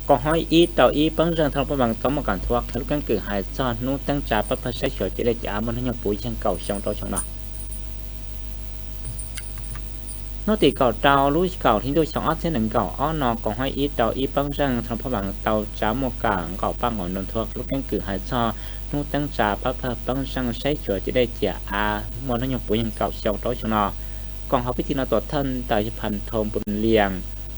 Koom haum ib rau ib peeb zeej thaj loj Phab Npaas tau muaj kam nthuav qhia lub keeb kwm hais txog hnub teeb tsa pab pawg saib xyuas cim dej cim av muaj hnub nyoog puv yeej kaum xyoo rau xyoo no. Hnub tim kaum rau lub kaum hli ntuj xyoo ob txhiab nees nkaum ob no koom haum ib rau ib peeb zeej thaj loj Phab Npaas tau tsa muaj kam nqaum paj nqaum ntoos nthuav qhia lub keeb kwm hais txog hnub teeb tsa pab pawg peeb zeej saib xyuas cim dej cim av muaj hnub nyoog puv yeej kaum xyoo rau xyoo no. Koom hauv pib thi no tuam thawj ntawm yawg Phas Thos Npus Lias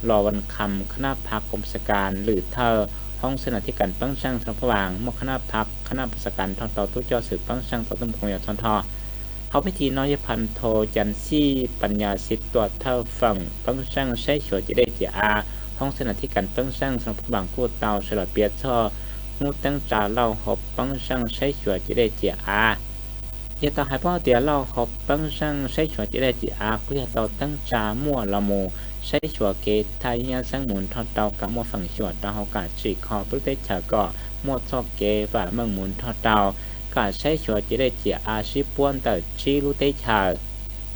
los Vas Kham khab nab phas koom pas kas lwm thawj hoob xab nas thib kas peeb zeej thaj loj Phab Npaas muaj khab nab phas khab nab pas kas nrog rau tub coj xwm peeb zeej tau tuaj mus koom yos txog nrho. Hauv pib thi no yawg Phas Thos Cas Xij Pas Nyas Xis tuam thawj feem peeb zeej saib xyuas cim dej cim av hoob xab nas thib kas peeb zeej thaj loj Phab Npaas kuj tau sawv los piav txog hnub teeb tsa lauj hauv peeb zeej saib xyuas cim dej cim av. Yog tau hais paub tias lauj hauv peeb zeej saib xyuas cim dej cim av kuj yog tau teeb tsa muaj los mus saib xyuas kev thaj yeeb nyab xeeb mus nrog rau kam muaj feem xyuam rau hauv kam tsim kho peb lub teb chaws kom muaj txoj kev vam meej mus nrog rau kam saib xyuas cim dej cim av sib puab ntawm tsib lub teb chaws.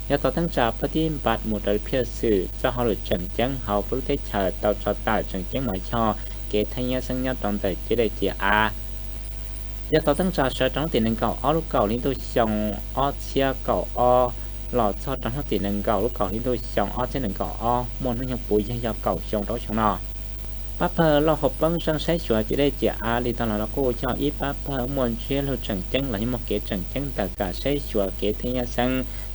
Yog tau teeb tsa pab tib npas mus raws li phiaj xwm txoj hauj lwm tseem ceeb hauv peb lub teb chaws tau tso tawm tseem ceeb mas yog kev thaj yeeb nyab xeeb nyob rau ntawm cim dej cim av. Yog tau teeb tsa sawv rau hnub tim nees nkaum ob lub kaum hli ntuj xyoo ob txhiab kaum ob los txog rau hnub tim nees nkaum lub kaum hli ntuj xyoo ob txhiab nees nkaum ob muaj hnub nyoog puv yeej yog kaum xyoo rau xyoo no. Pab pawg lauj hauv peeb zeej saib xyuas cim dej cim av li tau los los kuj yog ib pab pawg muaj ntsiab lus tseem ceeb los yog muaj kev tseem ceeb ntawm kam saib xyuas kev thaj yeeb nyab xeeb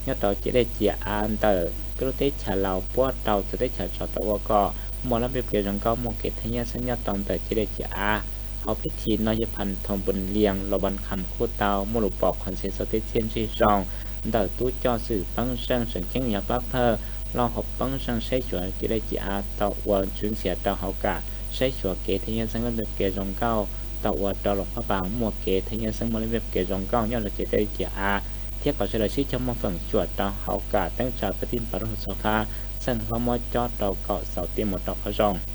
nyob rau cim dej cim av ntawm peb lub teb chaws Laus puab rau txawv teb chaws tso tau ua kom muaj lab npej kev zoo nkauj muaj kev thaj yeeb nyab xeeb nyob rau ntawm cim dej cim av. Hauv pib thi no yawg Phas Thos Npus Lias los Vas Kham kuj tau muaj lus pom qhov ntxiv txog tej txiaj ntsig zoo ntawm tub coj xwm peeb zeej tseem ceeb yog pab pawg lauj hauv peeb zeej saib xyuas cim dej cim av tau ua tswv ntxias rau hauv kam saib xyuas kev thaj yeeb xeeb lab npej kev zoo nkauj tau ua rau Luas Phab Npaas muaj kev thaj yeeb xeeb muaj lab npej kev zoo nkauj nyob rau cim dej cim av, thiab kom sawv daws sib cog muaj feem xyuam rau hauv kam teeb tsa pab tib npas lub hauv txog fab txheej hlob muab cob rau kaum xaus ti mus rau qhov zoo.